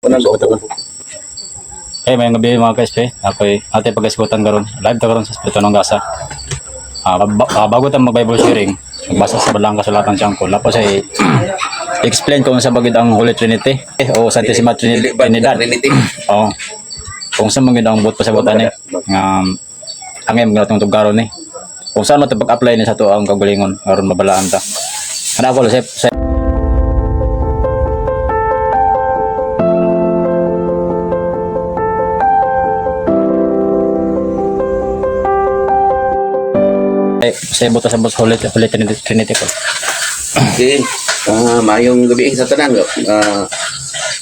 Nag-upo. Okay, may gabi, mga ka-SP. Ako'y ate pag-isgutan karon. Live ta karon sa Espiritu ng Gasa. Bago ta mag-Bible sharing, magbasa sa balang kasulatan siyang ko. Lapos ay explain kung sa bagid ang Holy Trinity o Santissima Dili ba Trinidad. Trinity? Oo. Kung sa mga ang buot pasabutan ni nga ang iyang mga itong tugaron ni. Kung saan mo ito pag-apply ni sa to ang kagalingon aron mabalaan ta. Ano ako sa sa buto sa Holy Trinity ko. Okay. Maayong gabi sa tanan.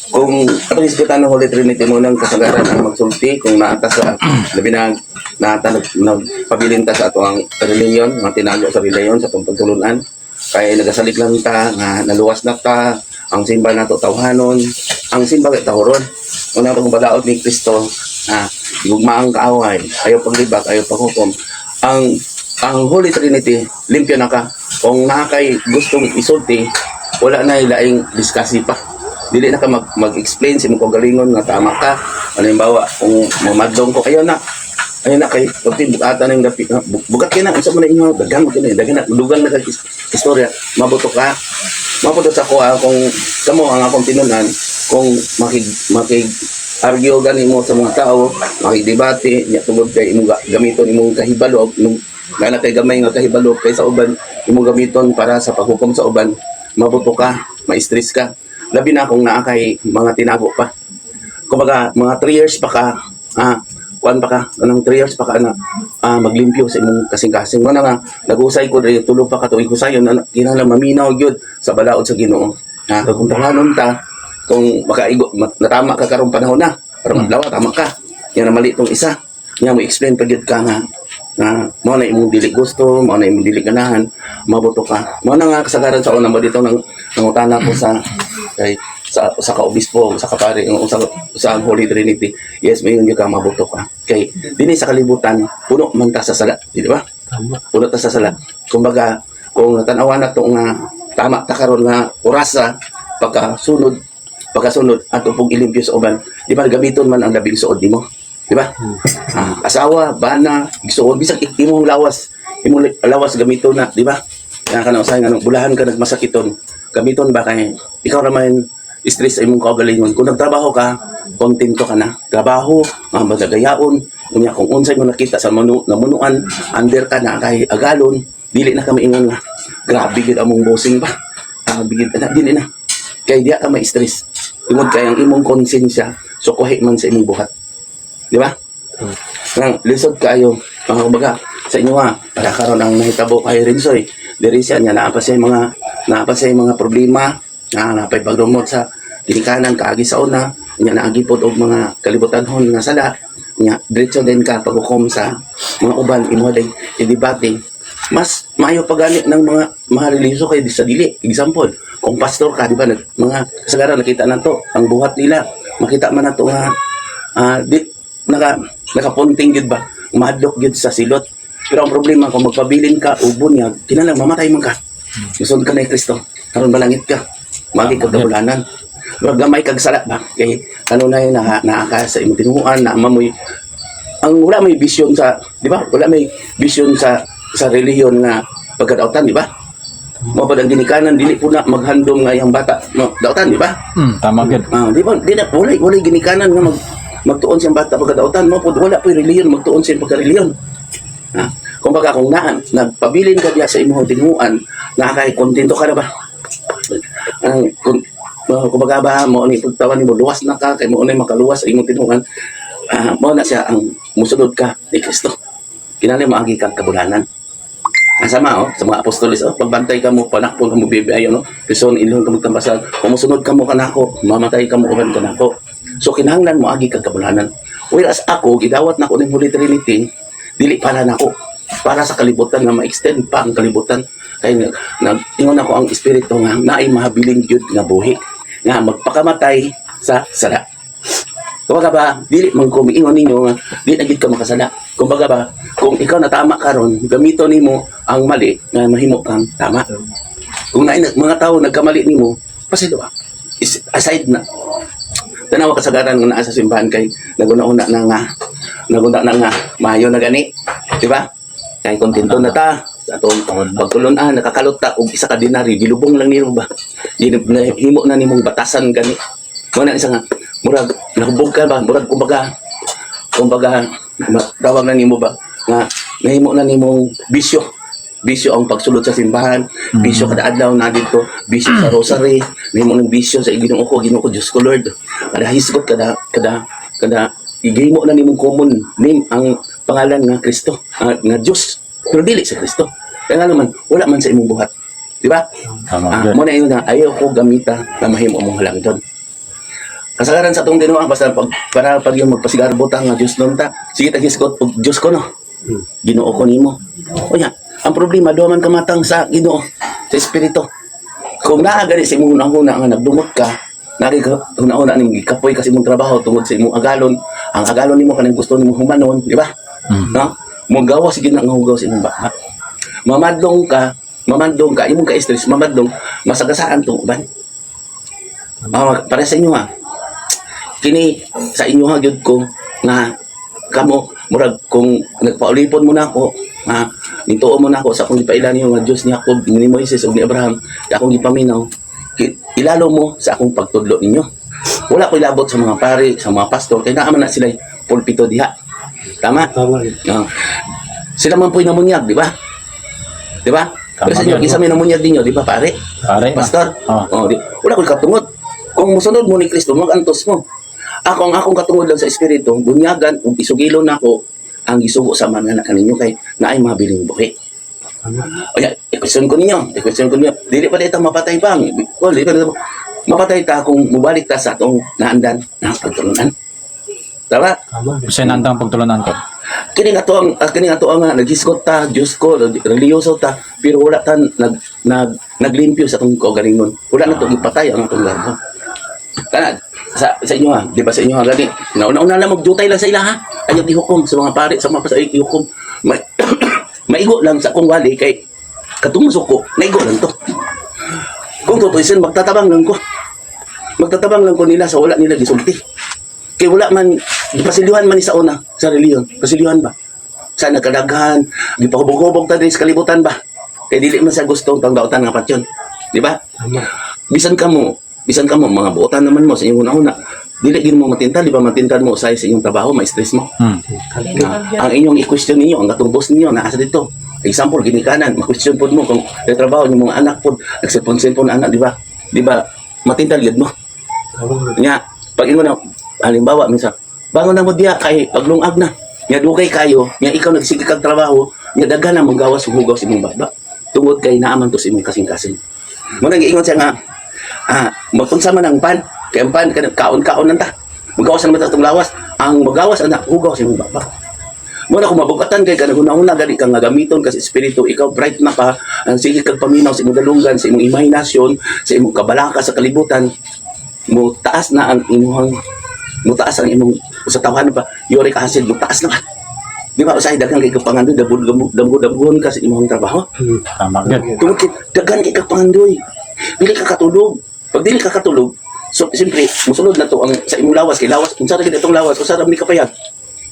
Kung atong isgutan ng Holy Trinity mo nang kasagaran ang magsulti kung naata sa labi na naata nagpabilin ta sa ato ang reliyon, mga tinago sa reliyon sa atong pagtulunan, kay nagasalig lang ta nga naluwas na ta, ang simba nato tawhanon, ang simba kay tahoron. Una atong balaod ni Kristo na gugma ang kaaway, ayaw paglibak, ayaw paghukom. Ang Holy Trinity, limpyo na ka. Kung naa kay gustong isulti, wala na laing diskasi pa. Dili na ka mag-explain sa imong kaugalingon nga tama ka. Halimbawa, kung mamadlong ko, ayaw na. Ayaw na kay pagti bugatan ng dapi, bugat kay na unsa man na inyo, daghan mo kini, daghan na dugang na kag istorya, mabuto ka. Mabuto sa ko kung kamo ang akong tinunan, kung makig makig argue gani mo sa mga tao, makigdebate nya tungod kay imong gamiton imong kahibalo, imong na kay gamay nga kahibalo kay sa uban, imong gamiton para sa paghukom sa uban, mabuto ka, ma-stress ka. Labi na kung naa kay mga tinago pa. Kumbaga, mga 3 years pa ka, kuan pa ka, anong 3 years pa ka na maglimpyo sa imong kasing-kasing. Muna nga, nag-usay ko diri tulo pa ka tuig usayon, na kinahanglan maminaw gyud sa balaod sa Ginoo. Ha, kung tahanon ta, kung makaigo, natama ka karong panahon na, para madlaw tama ka. Yan na mali tong isa. Nya mo explain pa gyud ka nga nga mao na imong dili gusto, mao na imong dili ganahan, mabuto ka. Mao na nga kasagaran sa una mo dito nang nangutana ko sa kay sa kaobispo, sa kapare, ang sa Holy Trinity. Yes, may yun ka mabuto ka. Kay dinhi sa kalibutan, puno man ta sa sala, di ba? Puno ta sa sala. Kumbaga, kung natanawa na to nga tama ta karon nga orasa pagkasunod pagkasunod ato pong ilimpyo sa uban, di ba gamiton man ang labing suod nimo, di ba? Asawa, bana, igsuon, bisag imong lawas, imong lawas gamiton na, di ba? Kaya ka na usahay nga bulahan ka nagmasakiton, gamiton ba kay ikaw raman stress sa imong kaugalingon. Kung nagtrabaho ka, kontento ka na. Trabaho, mga magagayaon, unya kung unsay mo nakita sa namunuan, under ka na kay agalon, dili na kami ingon nga grabe gid among bossing ba. Bigid na, dili na. Kay diya ka ma-stress. Tungod kay ang imong konsensya sukuhi man sa imong buhat. Di ba? Nang lisod kaayo mga kumbaga sa inyo ha, para karon ang nahitabo kay Rinsoy. Diri siya niya naa pa siya mga problema, na napay pagdumot sa ginikanan kaagi sa una, nya naagi pod og mga kalibutanhon nga sala, nya diretso din ka paghukom sa mga uban imo day i-debate. Mas maayo pa gani ng mga mga relihiyoso kay sa dili. Example, kung pastor ka, di ba, mga kasagaran nakita na to ang buhat nila, makita man nato nga di nakapunting gid ba, mahadlok gid sa silot. Pero ang problema, kung magpabilin ka og bunyag, kinahanglan mamatay man ka. Musunod ka na Kristo, karon balangit ka, magi kag kabulanan. Murag gamay kag sala ba, kay ano na yun, naa ka sa imong tinuoan na mamoy ang wala may vision sa, di ba, wala may vision sa relihiyon nga pagkadautan, di ba? Mao pa ang ginikanan, dili po na maghandom nga iyang bata no dautan, di ba? Tama gyud. Di ba? Di na, wala ginikanan nga magtuon siyang bata pagkadautan. Mo po, wala po reliyon, magtuon siyang pagka-reliyon. Kumbaga, kung nagpabilin ka diya sa imong tinuan, nakakay kontento ka na ba? Ang kung kumbaga ba, mo ni pagtawan nimo luwas na ka kay mo ni makaluwas sa imong tinuan. Mo na siya ang musunod ka ni Kristo. Kinahanglan maagi kag kabulanan. Ang sama oh, sa mga apostoles oh, pagbantay ka mo, panakpon ka mo, bibi ayo no. Pison ilhon ka magtambasan. Kung musunod ka mo kanako, mamatay ka mo uban kanako. So kinahanglan mo agi kag kabulanan. Whereas ako gidawat nako ning Holy Trinity, dili para nako, para sa kalibutan nga ma-extend pa ang kalibutan. Kay nag ingon ako ang espiritu nga naay mahabiling gyud nga buhi nga magpakamatay sa sala. Kumbaga ba, dili man ko miingon ninyo nga di na gid ka makasala. Kumbaga ba, kung ikaw natama karon, gamito nimo ang mali nga mahimo kang tama. Kung naay mga tao nagkamali nimo, pasaylo ba? Is, aside na. Tanawa kasagaran nga naa sa simbahan kay naguna-una na nga naguna na nga maayo na gani, di ba? Kay kontento na ta sa atong pagtulunan, nakakalot ta og isa ka denaryo, gilubong lang nimo ba. Himo na nimong batasan gani. Mo na isa nga murag nahubog ka ba, murag kumbaga tawag na nimo ba nga nahimo na nimong bisyo, bisyo ang pagsulod sa simbahan, bisyo kada adlaw na dito, bisyo sa rosary, nahimo ng bisyo sa Ginoo ko, Ginoo ko, Diyos ko, Lord. Kada hisgot, kada kada kada igihimo na nimong common name ang pangalan nga Kristo, nga Diyos. Pero dili sa Kristo. Kaya nga naman, wala man sa imong buhat. Di ba? Tama Ah, gyud. mo na yun na ayaw ko gamita na mahimo mong halangdon. Kasagaran sa atong tinuang basta pag para pag yung magpasigarbo ta nga Diyos nun ta. Sige ta hisgot og Diyos ko no. Ginoo ko nimo. O nya, ang problema duha man kamatang sa Ginoo, sa espiritu. Kung naa gani sa imong hunahuna nga nagdumot ka, nari ka hunahuna nimong gikapoy ka sa imong trabaho tungod sa imong agalon, ang agalon nimo kanang gusto nimo humanon, di ba? No? Mogawas sige na nga hugaw sa imong baba. Mamadlong ka, imong ka-stress, mamadlong, masagasaan tong uban. Ah, para sa inyo ha. Kini sa inyo ha gyud ko nga kamo murag kung nagpaulipon mo na ako ha, nituo mo na ako sa akong gipaila niyo nga Dios ni Jacob, ni Moises ug ni Abraham, sa akong gipaminaw, ilalo mo sa akong pagtudlo ninyo. Wala ko ilabot sa mga pari, sa mga pastor, kay naa man na sila pulpito diha. Tama? Tama yun. Ah. Sila man po'y namunyag, di ba? Di ba? Tama Pero sa inyo, yun. kinsa may namunyag ninyo, di ba, pare? Pare. Pastor? Oh. Oh, di, wala ko'y katungod. Kung musunod mo ni Kristo, magantos mo. Ako, ang akong katungod lang sa Espiritu, bunyagan ug isugilon nako ang gisugo sa mga anak ninyo kay naay mabiling buhi. Tama. O ya, i-question ko ninyo, i-question ko ninyo. Dili pa dito mapatay bang? Well, di pa dito mapatay ta kung mubalik ta sa atong naandan na pagtulunan. Tama? Tama. Unsay nandang pagtulunan ko? Kini nga to ang nga naghisgot ta, Diyos ko, relihiyoso ta, pero wala ta nag nag naglimpyo sa atong kaugalingon. Wala na to gipatay ang atong garbo. Kana sa inyo ha, di ba sa inyo ha gani? Nauna-una lang magjutay lang sa ila ha. Ayaw gihukom sa mga pare, sa mga pasay gihukom. Maigo lang sa akong wali kay katong musuko, naigo lang to. Kung tutuisin, magtatabang lang ko. Magtatabang lang ko nila sa wala nila gisulti. Kay wala man, gipasilyuhan man ni sa una, sa reliyon. Pasilyuhan ba? Sa nagkadaghan, gipahubog-hubog ta diri sa kalibutan ba? Kay dili man sa gustong tangdautan nga patyon. Di ba? Tama. Bisan ka mo, mga buotan naman mo sa inyong una-una. Dili gid mo matintal, di ba matintal mo usay sa inyong trabaho, ma-stress mo. Ah, ang inyong i-question ninyo, ang katong boss ninyo, naa sa dito. Example, ginikanan, ma-question pod mo kung sa trabaho yung mga anak pod, nag-cellphone-cellphone anak, di ba? Di ba? Matintal gid mo. Tama. Nya, pag ingon na, halimbawa, minsan, bangon na mo diya kay paglungag na. Nya dugay kayo, nya ikaw nagsige kag trabaho, nya daghan na mong gawas ug hugaw sa imong baba. Tungod kay naaman to sa imong kasing-kasing. Mo nang giingon siya nga, magpunsa man ang pan, kay ang pan kaon-kaon lang ta. Magawas na naman ta itong lawas. Ang magawas anak hugaw sa imong baba. Mo na kung mabugatan kay kanang hunahuna gani ka nga gamiton kasi espiritu, ikaw bright na ka, ang sige kag paminaw sa imong dalunggan, sa imong imahinasyon, sa imong kabalaka sa kalibutan, mo taas na ang imuhang mo taas ang imong sa tawhan pa uric acid mo taas na ba, di ba? Usahay daghan kay kapangandoy, dabud dabud dabgon ka sa imong trabaho. Tama gyud. Tungod kay daghan kay kapangandoy, dili ka katulog. Pag dili ka katulog, so siyempre musulod na to ang sa imong lawas, kay lawas unsa ra gid itong lawas, usa ra ni kapayag,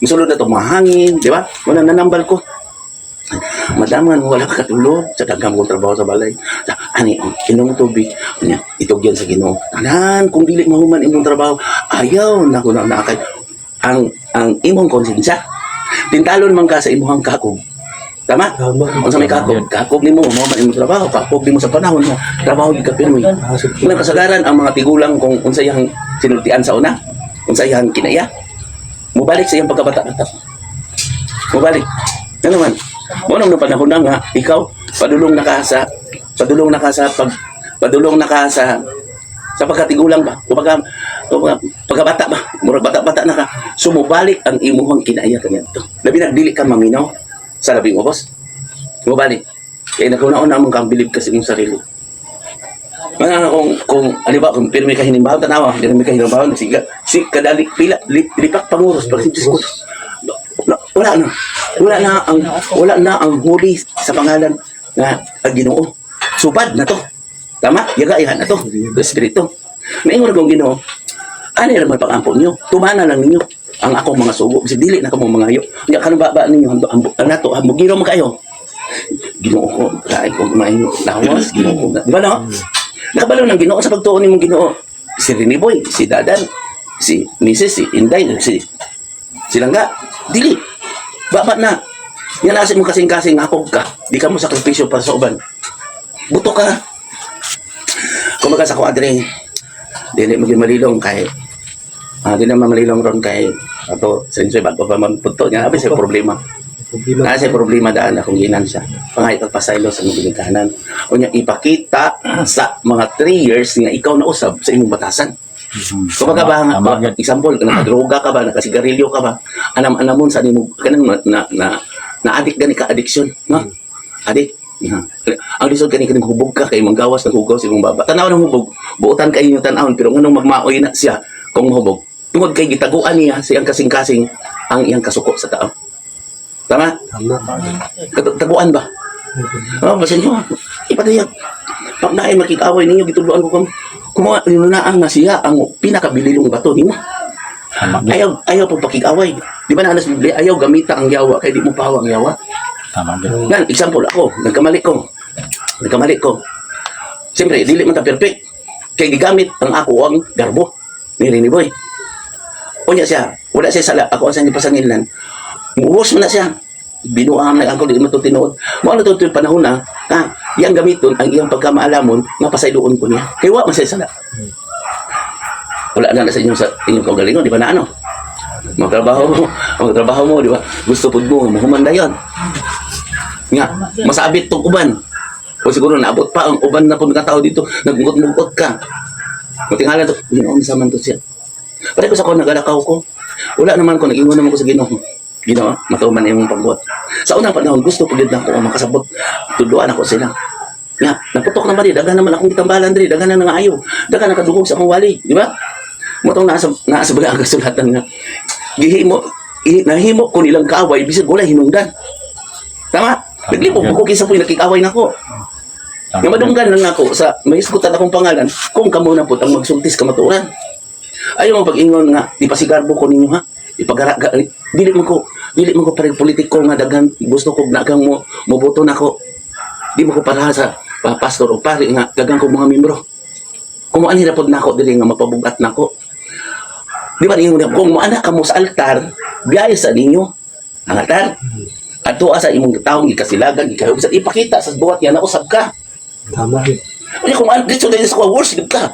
musulod na to mga hangin, di ba? Wala nanambal ko. Madam nga wala ka katulog sa daghang kong trabaho sa balay. Sa, ani, oh, inom tubig. Anya, itugyan sa Ginoo. Tanan, kung dili mahuman imong trabaho, ayaw na ko na nakay. Ang imong konsensya. Tintalon man ka sa imong kakog. Tama? Tama. Unsa may kakog? Kakog nimo mahuman imong trabaho, kakog nimo sa panahon nga trabaho gid ka pirmi. Unang kasagaran ang mga tigulang kung unsa iyang sinultian sa una, unsa iyang kinaya, mubalik sa iyang pagkabata-bata. Mubalik. Ano man? Mo nang panahon na nga ikaw padulong na ka sa pagkatigulang ba? Kumbaga pagkabata ba? Murag bata-bata na ka. Sumubalik ang imuhang kinaya kaniadto. Labi na dili ka maminaw sa labing ubos. Mubalik. Kaya naguna-una mong kang bilib kasi imong sarili. Mga kung ano ba kung pirmi ka hinimbahon, tanawa, pirmi ka hinimbahon, siga si kadali pila lipak panguros pag Diyos ko. Wala, wala na. Wala na ang huli sa pangalan nga ang Ginoo. Subad na to. Tama? Yaga yaga na to. Espiritu. Naingon kong Ginoo. Ani ra man pag-ampo niyo. Tumana lang ninyo ang akong mga sugo. Kasi dili na kamo mga ayo. Nya kanang baba ninyo hambo hambo nato hambugiro man kayo. Ginoo ko, lain ko maayo lawas, Ginoo ko. Di ba no? Nakabalo ng Ginoo sa pagtuon nimong Ginoo. Si Rene Boy, si Dadan, si Mrs., si Inday, si Silangga. Dili. Baba na. Yan nasa mo kasing-kasing ako ka. Di ka mo sakripisyo para sa uban. Buto ka. Kumaga sa ko adre, dili maging malilong kay dili naman malilong ron kay ato sa bago pa man punto niya abi sa problema. Problema. Naa sa problema daan akong ginan siya. Pangay pagpasaylo sa imong ginikanan. Unya ipakita sa mga 3 years nga ikaw na usab sa imong batasan. Kumbaga ba nga, Tama, gyud. Example, nakadroga ka ba, nakasigarilyo ka ba, anam-anamon sa nimo kanang na na na, na addict gani ka addiction, no? Addict. Yeah. Ang lisod kani kaning hubog ka kay manggawas ng hugaw sa imong baba. Tanaw ng hubog, buotan kay inyo tan-awon pero nganong magmaoy na siya kung mahubog. Tungod kay gitaguan niya sa iyang kasing-kasing ang iyang kasuko sa tao. Tama? Tama. Taguan ba? Oh, basin ko. Ipadayag. Pag naay makikaway ninyo, gituluan ko kamo. Kumuha, na nga siya ang pinakabililong bato nimo. Tama gyud. Ayaw, ayaw pag pakikaway. Di ba na alas Biblia, ayaw gamita ang yawa kay di mo pahawa ang yawa. Tama gyud. Yan, example ako, nagkamali ko. Nagkamali ko. Siyempre, dili man ta perfect. Kay gigamit ang ako ang garbo ni Rene Boy. Unya siya, wala siya sala, ako ang siyang gipasangilan. Muwas man na siya. Binuang na ako, di mo ito tinuod. Mao na ito yung panahon na, ha, iyang gamiton, ang iyang pagkamaalamon, nga pasayloon ko niya. Kay wa man siya sala. Wala na na sa inyong kaugalingon, di ba na ano? Magtrabaho mo, di ba? Gusto pud mo, mahuman dayon. Nga, masabit tong uban. O siguro naabot pa ang uban na pud nga tao dito, nagmugot-mugot ka. Matingala to, Ginoo sa man to siya. Pare ko sa ko nagalakaw ko. Wala naman ko nag-ingon naman ko sa Ginoo. Ginoo, matuman imong pagbuhat. Sa unang panahon gusto ko gid na ako ang makasabot. Tudloan ako sila. Nga, naputok naman di, daghan naman akong gitambalan diri, daghan na nangayo, daghan na kadugog sa akong wali, di ba? Mo tong nasa baga ang kasulatan nga gihimo nahimo ko nilang kaaway bisag wala hinungdan. Tama? Naglibog ko kinsa po'y nakikaway nako. Tama Nga madunggan lang ako sa may isgutan akong pangalan kung kamo na pud ang magsultis kamatuoran. Ayaw mo pag-ingon nga di pasigarbo ko ninyo ha. Ipagara dili man ko parang politiko nga daghan gusto ko nagang mo moboto nako. Di mo ko para sa pastor o pari nga daghang ko mga membro. Kung moanhi ra pud nako dili nga mapabugat nako. Di ba ningon kung moana ka mo sa altar, biyahe sa ninyo ang altar. Adto sa imong taong gikasilagan, gikahubsan, ipakita sa buhat niya na usab ka. Tama. Unya kung ano, dito dahil sa kuha, worse gud ka.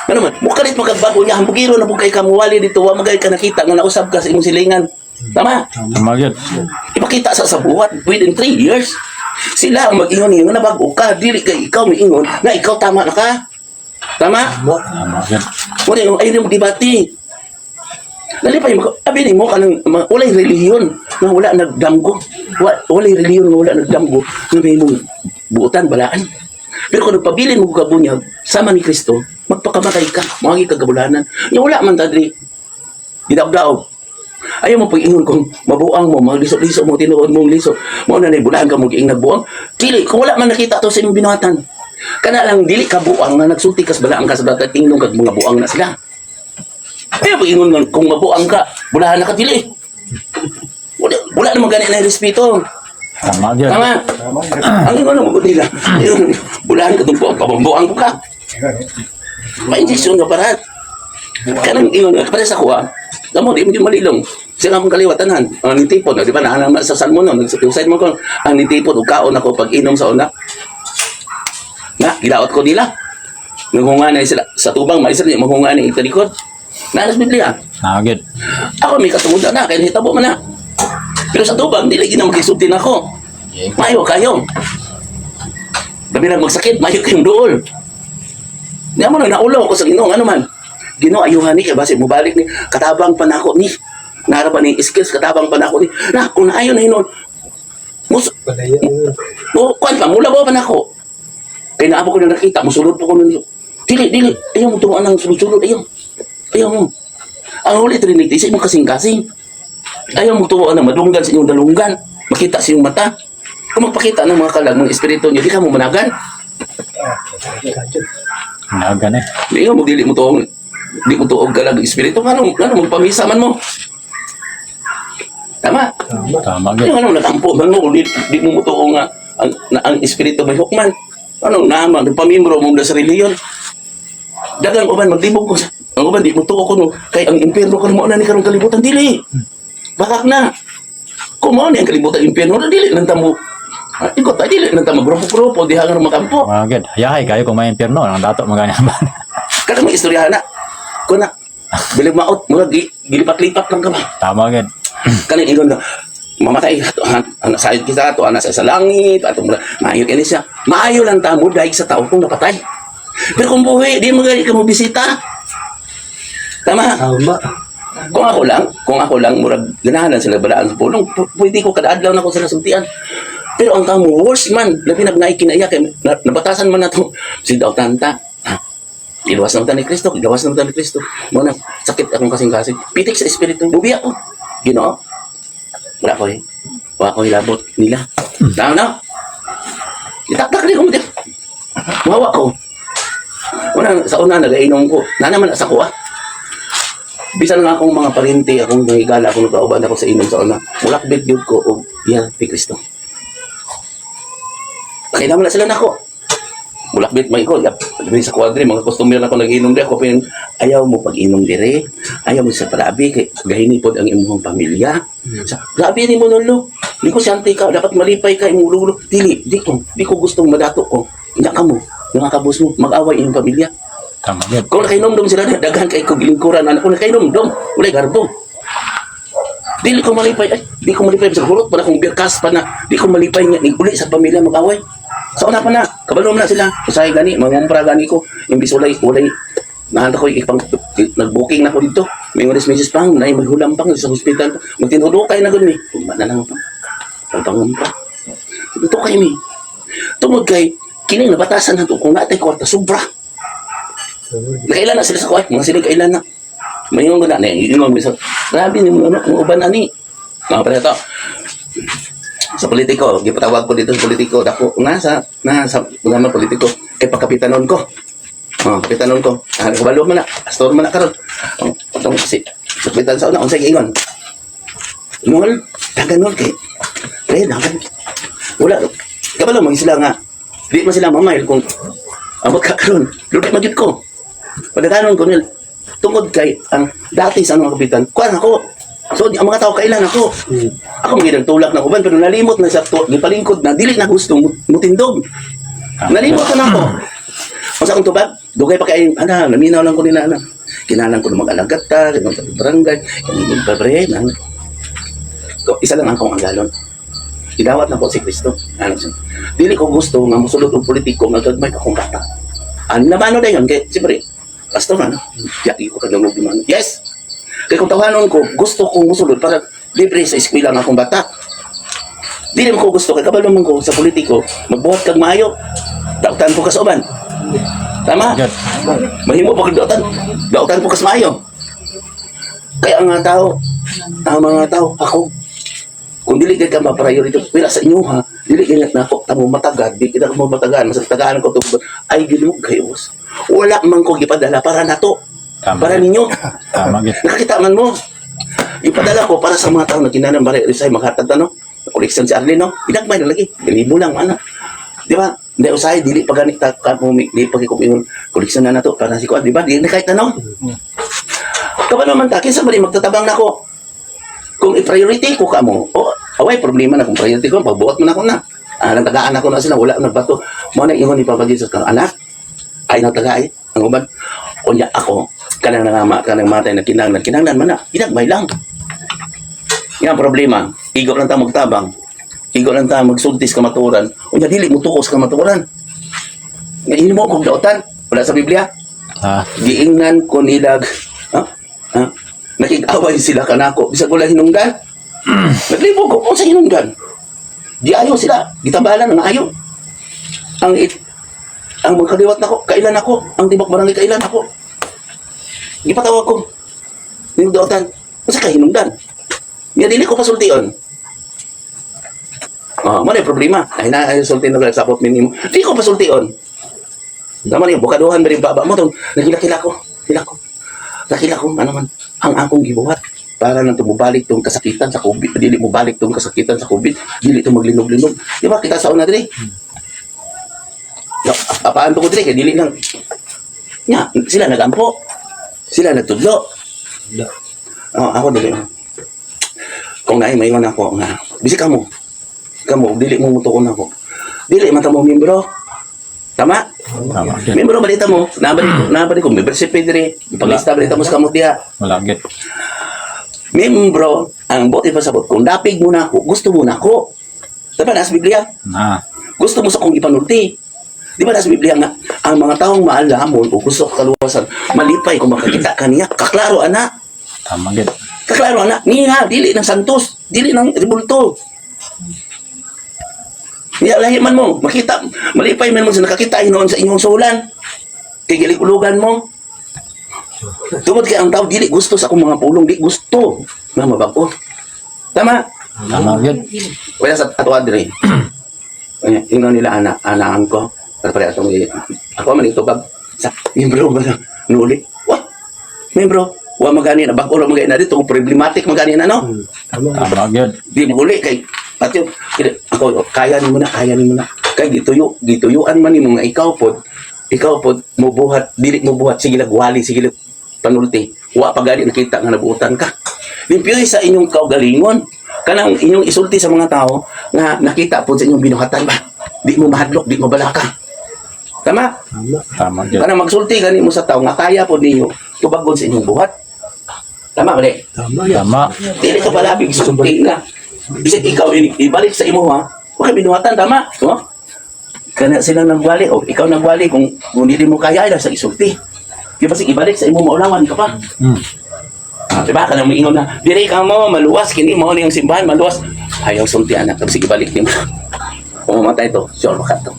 Ano man, mukalit magkagbago niya, hambugiro na po kay kamuwali dito, wa magay ka nakita nga nausab ka sa imong silingan. Tama? Tama gyud. Ipakita sa buhat within 3 years. Sila ang mag-ingon ninyo nga nabago ka, dili kay ikaw miingon na ikaw tama na ka. Tama? Tama. Tama gyud. Wala yung ayaw yung debate. Nalipay mo, abi ni mo kanang walay relihiyon nga wala nagdamgo. Walay relihiyon nga wala nagdamgo nga may mong buotan balaan. Pero kung nagpabilin mo kabunyag sama ni Kristo, magpakamatay ka, moagi ka kabulanan. Nya wala man tadri. Gidaog-daog. Ayaw mo pag-ingon kung mabuang mo, magliso-liso mo, tinuod mong liso. Mao na bulaan ka mo giing nagbuang. Dili, kung wala man nakita to sa imong binuhatan. Kana lang dili ka buang nga nagsulti kas balaan ka sa datag ingnong kag mga buang na sila. Kaya pag-ingon nga kung mabuang ka, bulahan na ka dili. Wala, wala naman gani na respeto. Tama gyud. Tama. Ang ingon mo nila. Yung bulahan ka tong buang, pabambuang ko ka. Ma-injection nga parat. Kanang ingon nga para sa kuha. Kamo di mo malilong. Siya nga akong kaliwatanan. Ang nitipon, di ba na sa salmon no, nag-side mo ko ang nitipon ug kaon ako pag inom sa una. Na, gilaot ko nila. Naghunga na sila sa tubang, maisa niya maghunga ni italikod. Naalas Biblia. Tama gyud. Ako may katungod na, kaya hitabo man na. Pero sa tubang, dili gina magkisulti na ako. Mayo kayo. Labi na magsakit, mayo kayong duol. Nga mo na, naulaw ako sa Ginoo. Ano man? Ginoo, ayuhan ni, kay basi mubalik ni, katabang pa nako ni. Nara pa ni skills, katabang pa nako ni. Na, kung naayon na hinon, mus, Palaya yun. mo, kuan pa, mula ba pa nako? Kaya naabo ko na nakita, musulod po ko na niyo. Dili, dili, ayaw mo turuan ng sulod-sulod, ayaw. Ayaw mo. Ang Holy Trinity, sa imong kasing-kasing. Ayaw mo turuan ng madunggan sa inyong dalunggan. Makita sa inyong mata. Kung magpakita ng mga kalag, mga espiritu niyo, di ka mo managan. Nagan eh. Ayaw mo, dili mo tuong. Di mo tuog ka lang espiritu, ngano magpamisa man mo? Tama. Tama gyud. Ano nagampo man mo di mo mutuo nga ang espiritu may hukman? Ano naman nagpamimro mo na sa reliyon? Dagang uban maglibog ko sa ang uban di mo tuo ko no kay ang impyerno karon mo na ni karong kalibutan dili. Bakak na. Kung mao ni ang kalibutan impyerno na dili nang tamo. Ah, ikot ta dili nang tamo grupo-grupo diha nga makampo. Mga gyud. Hayahay kayo kung may impyerno ang dato magani ba. Kada may istoryahan na. Kuna bilig maot mga gilipat-lipat lang ka ba. Tama gyud. Kaning ingon na mamatay ang sayod kita ato ana sa langit ato maayo kini siya, maayo lang tamo dahil sa tao kung napatay, pero kung buhi di mo gani ka mo bisita. Tama? Tama. Kung ako lang murag ganahan lang sila balaan sa pulong, pwede ko kada adlaw na ko sila sultian, pero ang kamo worst man labi na naay kinaiya kay nabatasan man nato si daw tanta. Ha? Iluwas naman ta ni Kristo, iluwas naman ta ni Kristo. Mo na, sakit akong kasing-kasing. Pitik sa espiritu, bubiya ko. Ginoo. Wala ko eh. Wala ko hilabot nila. Tama na. Itaktak ni ko mo. Mawa ko. Una, sa una, nagainom ko. Na naman sa ko ah. Bisan nga akong mga parente, akong nangigala, akong nagkauban ako sa inom sa una. Mulakbit yun ko og iya ti Kristo. Kailangan na sila nako. Mulakbit may ko. Yap, diri sa kwadri, mga customer na ako nag-inom di ako. Pero ayaw mo pag-inom dire. Ayaw mo sa palabi. Kay gahini pod ang imong pamilya. Sa, grabe ni mo lolo. Di ko siyante ka. Dapat malipay ka imong lolo. Dili, di ko gustong madato ko. Ina ka mo. Nakakabos mo. Mag-away imong pamilya. Tama gyud. Kung nakainomdom sila, daghan kay ko gilingkuran anak ko nakainomdom, walay garbo. Dili ko malipay, ay, di ko malipay sa hurot pa na kung birkas pa na, di ko malipay nga nig uli sa pamilya mag-away. Sa una pa na, kabalo na sila. Usahay gani, mangumpra gani ko, imbis walay nahanda ko ipang nag-booking na ko dito. May oras Mrs. Pang, na maghulam pang sa hospital. Magtinudukay na gud mi. Tugma na lang pa. Pagpangumpra. Ito kay mi. Tungod kay kini nabatasan na to kung natay kwarta sobra. Nakailan na sila sa kuwan. Mga sila kailan na. Mayon ko na. Ingon ko sa, grabe ni mga ano, ang uban ani. Mga pre to. Sa politiko, gipatawag ko dito sa politiko. Dako, nga sa, mga politiko, kay pagkapitanon ko. Oh, kapitanon ko. Ah, kabalo man na. Pastor man na karon. Oh, atong si sa kapitan sa una, unsay giingon? Nol, dagan nol kay. Pre, dagan. Wala. Kabalo man sila nga. Di man sila mamayl kung ang magkakaroon. Ludi magyud ko. Pagkakaroon ko nil, tungod kay ang dati sa mga kapitan, kuan ako. So, ang mga tao kailan ako. Ako mga tulak ng uban, pero nalimot na sa to, gipalingkod na, dili na gusto mutindog. Nalimot na ako. O sa akong tubag, dugay pa kay, ana, naminaw lang ko nila, ana. Kinalang ko na mag-alagat ta, kinang sa barangay, kinang pabre, na. So, isa lang ang akong agalon. Idawat na ko si Kristo. Ano siya? Dili ko gusto nga mosulod og politiko nga gagmay pa akong bata. Ang nabano na yun, kay, siyempre, pastor ano, yaki ko kagangog man. Yes! Kay kung tawanon ko, gusto kong musulod para libre sa eskwela ang akong bata. Dili man ko gusto, kay kabalo man ko sa politiko, magbuhat kag maayo. Dautan po ka sa uban. Tama? Gyud. Mahimo pa kag dautan. Dautan po kas maayo. Kaya ang mga tao, ako, kung dili kay ka ma-priority, pila sa inyo ha, dili kay na ako tamo matagad, di kita mo matagaan, mas tagaan ko to, ay ginog kayo. Wala man ko gipadala para nato, Tama. para ninyo. Tama gyud. Nakakita man mo. Ipadala ko para sa mga tao na kinanang bare risay maghatag ta no. Koleksyon si Arlene no. Inagmay na lagi. Libo lang ana. Di ba? Hindi usahay dili pa ganit ta ka mo di pa ko ingon koleksyon na nato para si kuan, di ba? Di na kahit ano. Kabalo man ta kinsa man ni magtatabang nako. Kung i-priority ko kamo, o away problema na kung priority ko pagbuot man ako na. Ah, nang tagaan ako na sila wala na bato. Mo na ingon ni Papa Jesus kang anak ay natagay ang uban. Unya ako kanang nangama kanang matay na kinahanglan kinahanglan man na ginagmay lang. Nga ang problema, igo lang ta magtabang. Igo lang ta magsultis kamatuoran. Unya dili mo tuos kamatuoran. Nga imo kog dautan, wala sa Biblia. Ah, Giingnan ko nilag, ha? Ha? Nakig-away sila kanako bisag wala hinungdan. Naglibog ko kung sa hinungdan. Di ayo sila, gitambalan ang ayo. Ang magkaliwat nako, kailan ako, ang tibok barangay kailan ako. Gipatawag ko. Hinungdan. Unsa ka hinungdan? Nga dili ko pasultion. Ah, mo na yung problema. Ay na ay sulti na sapot minimo. Di ko pasultion. Naman yung bukaduhan ba rin baba mo tong nagilakila ko. Hila ko. Dakila ko ano man ang akong gibuhat para lang tumubalik tong kasakitan sa COVID, dili mo balik tong kasakitan sa COVID, dili to maglinog-linog. Di ba kita sa una diri? No, apaan to ko diri kay dili lang. Nya, sila nagampo. Sila nagtudlo. Oh, ako dili. Kung naay maingon ako nga, bisi kamo. Kamo dili mo mutuon ako. Dili man ta mo membro. Tama? Tama gyud. Membro balita mo, nabalik ko membership diri. Ipalista balita mo sa kamot diha. Wala gyud. Membro ang bote pasabot kung dapig mo na ako, gusto mo na ako. Diba nasa Biblia? Na. Gusto mo sa kong ipanulti. Di ba nasa Biblia nga, ang mga taong maalamon o gusto kaluwasan, malipay kung makakita kaniya. Kaklaro, ana. Tama gyud. Kaklaro, ana. Niya, dili ng Santos, dili ng Rebulto. Niya, lahi man mo, makita, malipay man mo sa nakakita noon sa inyong sulan. Kay gilikulugan mo. Tungod kay ang tao, dili gusto sa akong mga pulong, di gusto. Nga mabago. Tama? Tama gyud. Wala sa atuan dire. Ingon nila ana, anaan ko. Para pare atong ako man ito bag sa membro ba na nuli. Wah. Membro, wa magani na bag-o ra magani na dito problematic magani na no. Tama gyud. Di mo uli kay pati ako kaya nimo na, kaya nimo na. Kay gituyo, gituyuan man nimo nga ikaw pod mobuhat, dili mo buhat sige lagwali, sige lag panulti. Wa pa gani nakita nga nabuotan ka. Limpyoy sa inyong kaugalingon. Kanang inyong isulti sa mga tao nga nakita pod sa inyong binuhatan ba. Di mo mahadlok, di mo balaka. Tama? Tama gyud. Kanang magsulti gani mo sa tao nga kaya pod ninyo tubagon sa inyong buhat. Tama ba di? Tama. Dili ka palabig sulti nga. Bisag ikaw ibalik sa imo ha. Wa kay binuhatan tama, no? Kana sila nagwali o ikaw nagwali kung dili mo kaya ay sa isulti. Di ba sige ibalik sa imo maulawan ka pa. Ah, di ba kanang moingon na diri ka mo maluwas kini mao ni ang simbahan maluwas. Ayaw sulti anak kasi ibalik nimo. Kung mamatay to, sure ka to.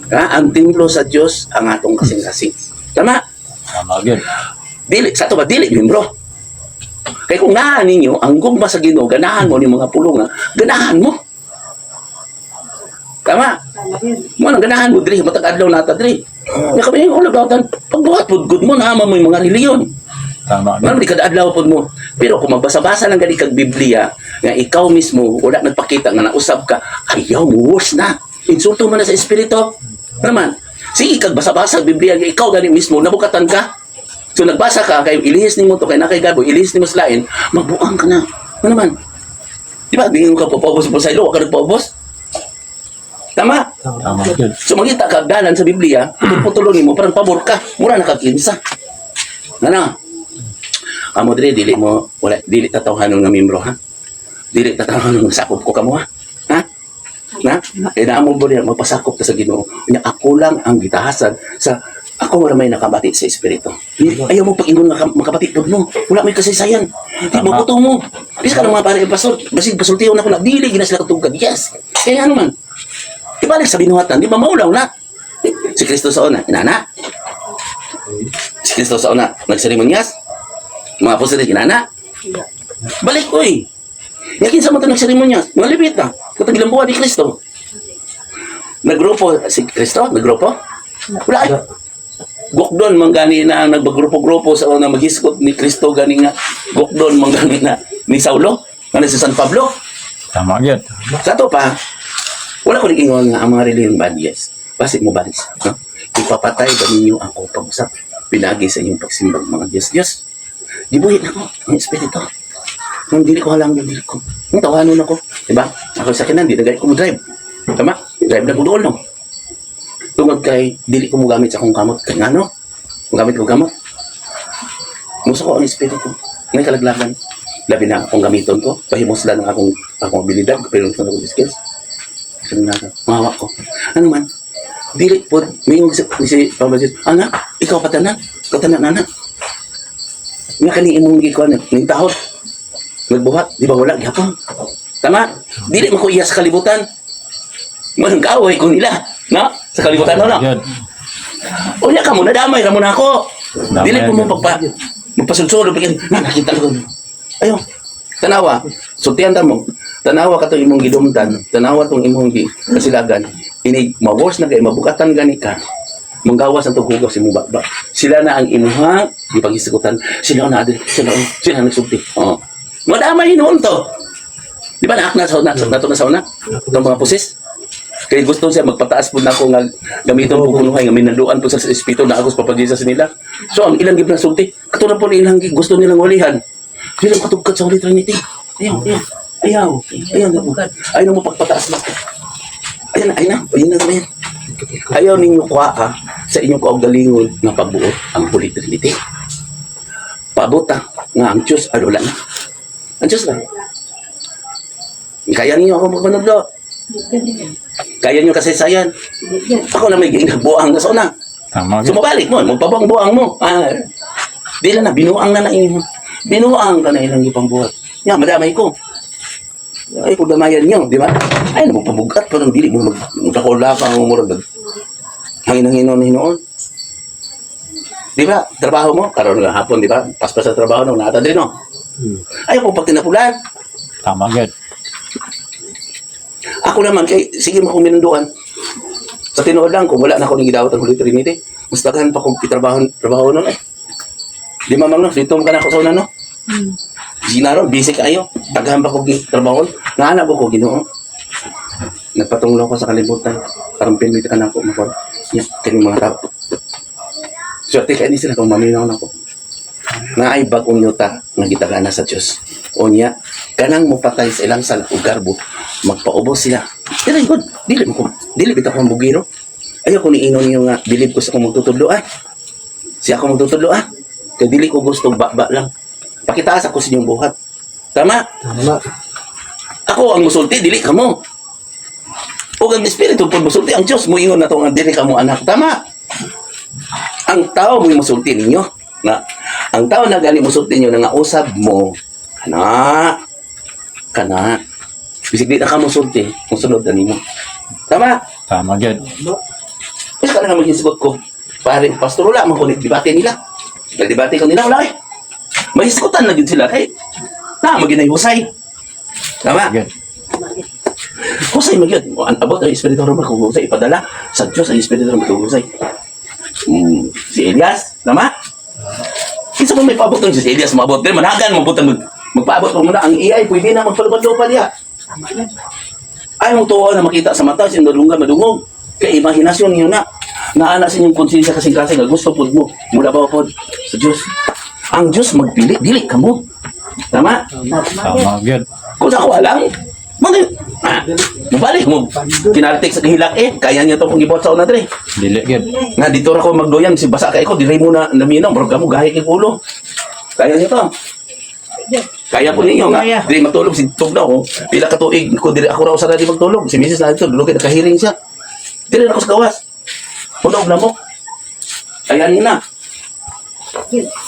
Ha? Ang tinglo sa Dios ang atong kasing-kasing. Tama? Tama gyud. Dili sa to ba dili membro. Kay kung naa ninyo ang gugma sa Ginoo, ganahan mo ni mga pulong, nga, ganahan mo. Tama? Mo nang ganahan mo diri matag adlaw nata diri. Nya kami yung ulo gawatan, pagbuhat pud gud mo naa mo yung mga reliyon. Tama gyud. Ngano di kada adlaw pud mo. Pero kung magbasa-basa lang gani kag Biblia nga ikaw mismo wala nagpakita nga nausab ka, ayaw mo worse na. Insulto man na sa espiritu. Ano man? Sige kag basa-basa ang Biblia nga ikaw gani mismo nabukatan ka. So nagbasa ka kay ilihis nimo to kay nakay Gabo, ilihis nimo sa lain, magbuang ka na. Ano man? Di ba? Dingon ka papaubos po sa ilo, wa ka nagpaubos. Tama? Tama gyud. So mangita ka dalan sa Biblia, putulon nimo parang pabor ka, mura na kag kinsa. Ano? Amo diri dili mo wala dili tatawhanon nga membro ha. Dili tatawhanon nga sakop ko kamo ha. Ha? Na? Eh naamo mo rin magpasakop ka sa Ginoo. Nya ako lang ang gitahasan sa ako wala may nakabati sa espiritu. Ayaw mo pag-ingon nga makabati pud mo. Wala may kasaysayan. Di mo Tama. mo. Bisa ka ng mga pare pastor, basig pasultiyon ako na dili gina sila katugad. Yes. Kaya ano man? Ibalik sa binuhatan, di ba maulaw na? Si Kristo sa una, inana. Si Kristo sa una, nagseremonyas. Mga apostoles, inana. Balik, uy. Yakin sa mga nagseremonyas, mga Levita, katong gilambuan ni Kristo. Nagrupo si Kristo, nagrupo? Wala ay. Gokdon man gani na ang nagbagrupo-grupo sa una maghiskot ni Kristo gani nga Gokdon man gani na ni Saulo, nga si San Pablo. Tama gyud. Sa to pa, wala ko ingon nga ang mga reliyon bad, yes. Basit mo balis. No? Ipapatay ba ninyo ako pag-usap? Pinagi sa inyong pagsimbang mga Diyos. Diyos, gibuhi na ko ang espiritu. Nung dili ko halang, dili ko. Nung tawanon ako. Diba? Ako sa kinan, di na gani ko mo drive. Tama? Drive na ko doon, no? Tungod kay, dili ko mo gamit sa akong kamot. Kay ngano? Mo gamit ko gamot. Muso ko ang espiritu. May kalaglagan. Labi na akong gamiton ko. Pahimuslan ang akong abilidad. Pero sa akong skills. Kalaglagan. Mahawa ko. Ano man? Dili po. May si, si Papa Jesus. Anak, ikaw patanan. Ikaw tanan, anak. Nga kani imong gikuan ning tahod. Nagbuhat, di ba wala gihapon? Tama? Dili man ko iya sa kalibutan. Manang kaaway ko nila, na? Sa kalibutan no, no? Gyud. Unya ka mo, nadamay ra mo na ako. Damay Dili ko mo gyud. pagpa magpasulsol bigyan na nakita ko. Ayo. Tanawa, sultihan ta mo. Tanawa ka tong imong gidumtan, tanawa tong imong gi kasilagan. Ini ma-worse na kay mabukatan gani ka. Manggawas ang tughugaw si mong baba. Sila na ang imuha, di paghisgutan. Sila na adil, sila sila nagsulti. Oo. Madamay hinuon to. Di ba naak na sa una, nato na sa una? Itong mga pusis. Kaya gusto siya magpataas po na ako nga gamiton po kunuhay nga minanduan po sa espiritu na ako sa Papa Jesus nila. So ang ilang gib na sulti, katulad po ni ilang gusto nilang walihan. Sila katugkad sa Holy Trinity. Ayaw, ayaw, ayaw, ayaw, ayaw, ayaw mo pagpataas na. Ayan na, ayan na, ayan na, ayan. Ayaw ninyo kuha ha, sa inyong kaugalingon nga pagbuot ang Holy Trinity. Paabot ha, nga ang Diyos, ay wala na. Ang Diyos lang. Kaya ninyo ako magpanudlo. Kaya niyo kasaysayan. Ako na may buang na sa una. Tama gyud. Sumabalik mo, magpabang-buang mo. Ah, di lang na, binuang na na inyo. Binuang ka na ilang ipang buhat. Ya, madamay ko. Ay, kung damayan nyo, di ba? Ay, mo pabugat pa ng dili mo magdakula ka ang murag hangin-hanginon hinoon. Di ba? Trabaho mo, karon nga hapon, di ba? Paspas sa trabaho no, naata din no. Ay, kung pag tinapulan, Tama gyud. ako naman, kay, sige mo akong minunduan. Sa tinuod lang, kung wala na ako ning gidawat ang Holy Trinity, mas daghan pa kong itrabaho trabaho nun eh. Di ba ma'am no? Dito ka na ako sa una no? Sinaron, busy kayo. Daghan pa kong trabaho. Naanap ko, Ginoo. Nagpatunglo ko sa kalibutan. Karong pinwit ka na ako, makon. Ya, kining mga tao. Swerte kay ni sila kung maminaw na ako. Naay bagong yuta nga gitagana sa Dios. Unya, kanang mopatay sa ilang sala ug garbo, magpaubos sila. Dili good, dili mo ko. Dili bitaw ko ang bugiro. Ayaw ko niinon niyo nga bilib ko sa akong magtutudlo ah. Siya ako magtutudlo ah. Kay dili ko gusto ba lang. Pakitaas ako sa inyong buhat. Tama? Tama. Ako ang musulti, dili kamo. Ug ang espiritu pud musulti ang Dios moingon na to nga dili kamo anak. Tama? Ang tao mo'y musulti ninyo. Na ang tao na gani musulti ninyo na nga usab mo kana kana bisig di na ka musulti, musunod na nimo. Tama? Tama gyud. Kasi ka na maghisgot ko. Pare, pastor, wala man ko debate nila. Nagdebate ko nila, wala eh. Mahisgutan na gyud sila kay na maginay husay. Tama? Gyud. Husay magyud. Ang abot ang espiritu ron maghusay ipadala sa Dios ang espiritu ron maghusay. Si Elias, tama? Kinsa man may paabot ng si Elias maabot din managan mabot ang magpaabot pa muna ang AI pwede na magpalupad-lupad niya. Ay mo tuo na makita sa mata sin madunggan madungog. Kay imahinasyon niyo na. Naana sa inyong konsensya kasing-kasing nga gusto pud mo. Mula ba pod sa Dios. Ang Dios magpili dili kamo. Tama? Tama gyud. Kung sa ako alam, mga, ah, mabalik mo. Kinartik sa kahilak eh, kaya niya ito kung gibuhat sa una dre. Dili gyud. Nga dito ra ko magdoyan, si basa kay ko, dire mo na naminaw, bro mo gahi kay ulo. Kaya niya to. Kaya po ninyo nga. Dire matulog si tugnaw ko. Pila ka tuig ko dire ako raw sa di magtulog. Si Mrs. na dito, dulog nakahiring siya. Dire na ako sa gawas. Puno og lamok. Ayan na.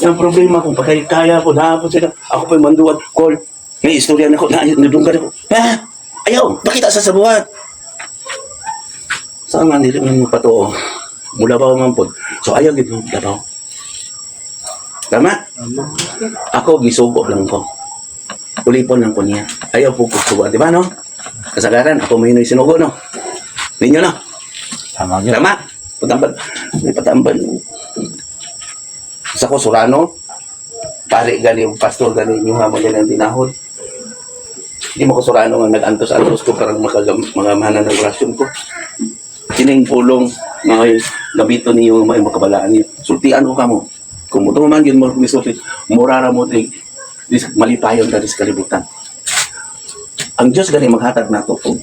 Yung problema kung pagkaya kaya ko, na sila. Ako pa yung manduan, call. May istorya na ko, na, nadunggan ako. Pa, ayaw, pakita sa sabuhat. Saan nga, dili man patuo. Mula ba man po. So ayaw, gid mo, labaw. Tama? Ako, gisugo lang ko. Ulipon lang ko niya. Ayaw po ko subuan, di ba no? Kasagaran, ako may sinugo, no? Ninyo, no? Tama gyud. Tama? Patamban. May patamban. Sa ko, Surano, pare gani, pastor gani, yung hamon nila ang tinahod. Hindi mo ko Surano nga nag-antos-antos ko parang magamana ng orasyon ko. Kining pulong nga ay gabito niyo may makabalaan niyo. Sultian ko kamo. Kung mo man yun mo misulti, murara mo tig dis malipayon ka dis kalibutan. Ang Diyos gani maghatag nato og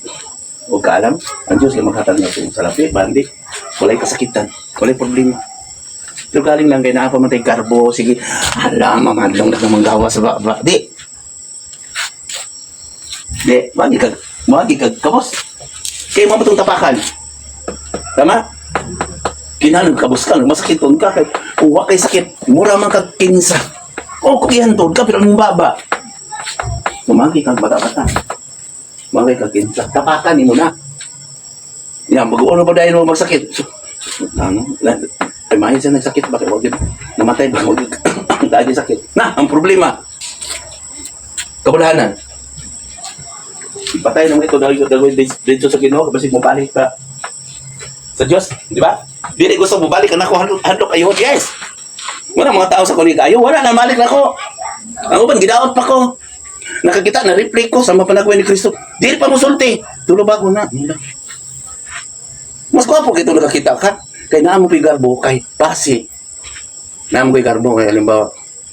og kaalam, ang Diyos gani maghatag nato og salapi, bandi, walay kasakitan, walay problema. Pero galing lang kay naa pa man tay garbo, sige, ala mamadlong na ka manggawa sa baba. Di. Di, magi kag kabos. Kay mo batong tapakan. Tama? Kinahanglan kabos ka, masakiton ka kay kung wa kay sakit, mura man kag kinsa. O kung ihantod ka pero ang baba. Mumagi kang bata-bata. Magi kag kinsa. Tapakan nimo na. Yan, mag-uno pa dahil mo magsakit. So, ano? Ay, mahin siya nagsakit. Bakit wag yun? Namatay ba? Wag yun. Dahil sakit. Na, ang problema. Kabulahanan. Patay naman ito dahil dahil dito sa Ginoo kasi mobalik ka sa Diyos, di ba? Dili gusto mo balik na ako handok, handok ayo. Yes. Wala mga tao sa kulig ayo, wala na malik na ko. Ang uban gidaot pa ko. Nakakita na replay ko sa mapanagway ni Kristo. Dili pa mo sulti. Tulo ba ko na? Mas gwapo kito nakakita ka. Kay naa mo garbo kay basi. Naa mo garbo kay halimbawa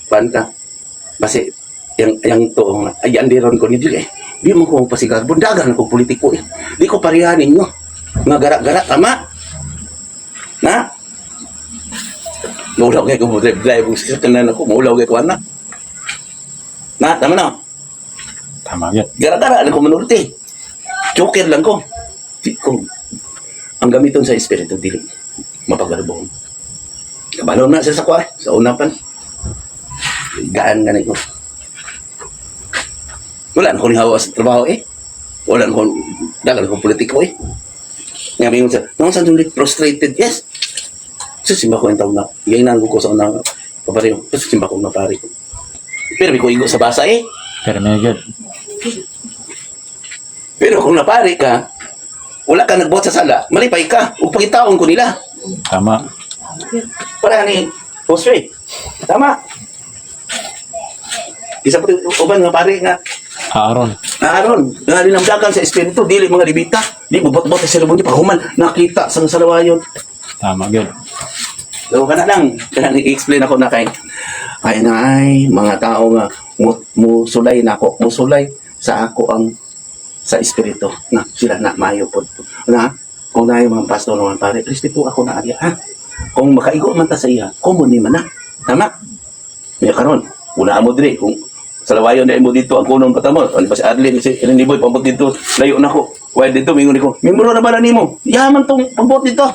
pan ka. Basi yang yang to nga ay andiron ko ni dili eh. Di mo ko pasigarbo dagan ko politiko eh. Di ko pareha ninyo. Nga gara-gara tama. Na? Maulaw kay ko mo drive drive sa kanan ako, maulaw kay ko anak. Na, tama na. Tama gyud. Gara-gara lang ko manulti. Joker lang ko. Di ko. Ang gamiton sa espiritu dili mapagarbong. Kabalo na siya sa kwa, sa unapan. Gaan nga ko. Wala na ko ni hawa sa trabaho eh. Wala na ko, dagan ko politiko eh. Nga may sa, nung saan frustrated, yes. Sa simba ko yung taon na, yung nanggo ko sa una, papareho, sa simba ko na pare ko. Pero may ko igo sa basa eh. Pero may gyud. Pero kung napari ka, wala ka nagbuhat sa sala, malipay ka. Ug pagitaon ko nila. Tama. Para ni Josue. Tama. Isa pa uban nga pare nga Aaron. aron nga linamdakan sa espiritu dili mga libita di mo bot-bot sa sermon di paghuman nakita sa salawayon. Tama gyud. So kana lang kana i-explain ako na kay ay na ay mga tao nga musulay nako, musulay sa ako ang sa espiritu na sila na maayo pod na kung naay mga pastor mga pare, respeto ako na ariya ha, kung makaigo man ta sa iya common ni man na tama. May karon wala mo diri kung sa lawayon na mo dito ang kunong patamot ano ba si Arlene si Arlene Boy pambot dito layo na ko why dito mingon ko membro na ba na nimo yaman tong pambot dito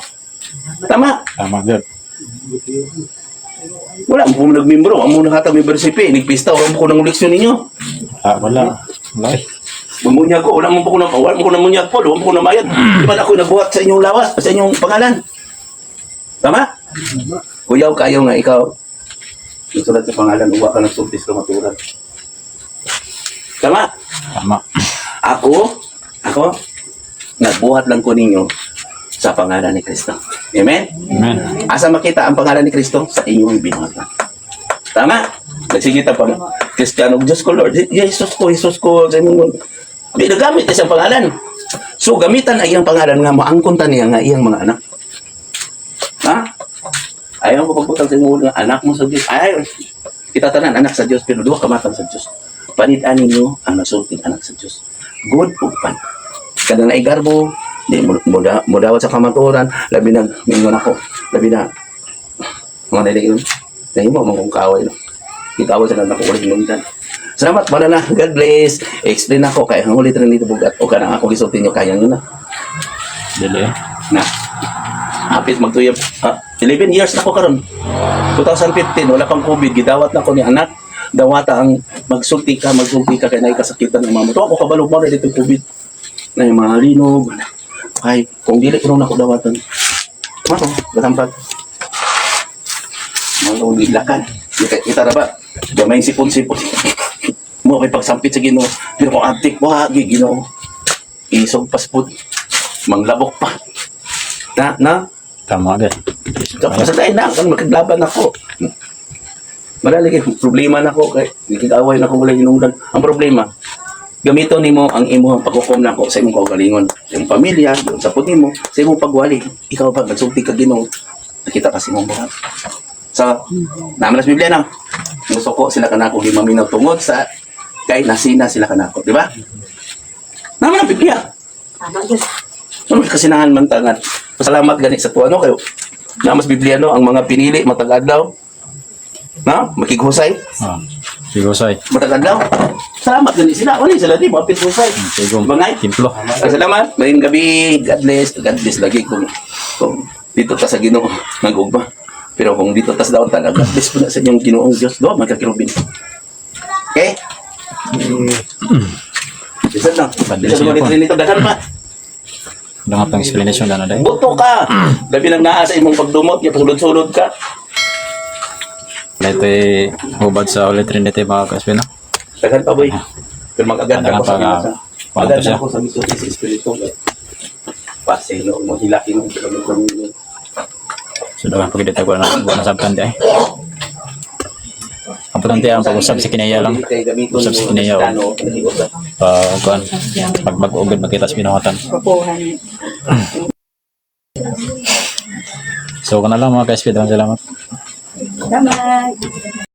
tama. Tama gyud. Wala mo po nagmembro, amo nakatag membership eh, nagpista, wala mo ko ng leksyon ninyo. Ah, wala. Wala eh. Mamunyag ko, wala mo po ko na, wala mo ko na munyag po, wala mo ko na mayad. Di ba ako nagbuhat sa inyong lawas, sa inyong pangalan? Tama? Kuyaw kayo nga ikaw. Nagsulat sa pangalan, uwa ka ng sultis ka maturan. Tama? Tama. Ako, ako, nagbuhat lang ko ninyo sa pangalan ni Kristo. Amen? Amen. Asa makita ang pangalan ni Kristo? Sa inyong binuhatan. Tama? Nagsige ta pang Kristiyano, Diyos ko Lord, Jesus ko, Jesus ko, sa imong di nagamit isang pangalan. So gamitan ay iyang pangalan nga maangkon ta niya nga iyang mga anak. Ha? Ayaw ko pagbutang sa imong nga anak mo sa Diyos. Ay, kita tanan anak sa Diyos pero duha ka matang sa Diyos. Panid-an ninyo ang nasulting anak sa Diyos. Good ug bad. Kada na igarbo, di mo mo, mo dawat sa kamatuoran, labi na mingon ako, labi na mga nila yun. Nahimo mo kung kaaway no. Ikaw sa nang ako ulit nung. Salamat wala na. God bless. Explain ako kay ang ulit rin dito bugat o kanang ako gisulti niyo kaya niyo na. Dili eh. Na. Hapit magtuyab. 11 years na ko karon. 2015 wala pang COVID gidawat na ko ni anak. Dawata ang magsulti ka kay naay kasakitan ng mama. To ako kabalo mo na dito COVID. Na yung mga linog. Ay, kung dili ko na ako dawatan. Mao, gatampag. Mga kong gidlakan. Kita, kita na ba? Gamay sipon-sipon. Mo kay pagsampit sa Ginoo. Pero kung antik, wagi Ginoo. Isog paspud. Manglabok pa. Na, na. Tama gyud. Tapos sa tayo na, kung makiglaban ako. Marali kay problema na ko kay nakikaway na ko wala hinungdan. Ang problema, gamiton nimo ang imong paghukom nako sa imong kaugalingon, sa imong pamilya, sa pud nimo, sa imong pagwali. Ikaw pa nagsulti ka Ginoo, nakita ka sa imong buhat. So, naman sa Biblia na. Musuko sila kanako gimaminaw tungod sa kay nasina sila kanako, di ba? Naman ang Biblia. Tama yun. Ano kasinahan man tangan. Pasalamat gani sa tuwa no kayo. Namas Biblia no ang mga pinili matag adlaw. Na, makighusay Ah. Sigusay. matag adlaw. Salamat gani sila. Wala sila di mapit husay. Sigong. Bangay. Timplo. Ay, salamat. Maayong gabi. God bless. God bless lagi kung dito ta sa Ginoo nagugma. Pero kung dito ta sa daon talaga, God bless po na sa inyong Ginoong Diyos do magkakirubin. Okay? Isa na. God bless Isa you na po. nito daghan pa. Wala nga pang explanation na na dahil. Buto ka. Labi lang naa sa imong pagdumot, ya pasulod-sulod ka. Wala ito eh, hubad sa Holy Trinity mga ka-SP no? Daghan pa boy. Pero mag-agad Daghan ako sa pa nga. Ginoo. Kuwan Agad to siya. ako sa Ginoo sa Espiritu. Paseno mo hilakin mo. So daghan pa gid ko na wala nasabtan di ay. Ang importante ang pag-usab sa kinaya lang. Kay gamiton Usab sa mo kinaya. Kristiyano, dili usab. Pag kuan, pagbag-o gud makita sa binuhatan. Kapuhan. So kana lang, mga ka-SP, daghang salamat. Salamat.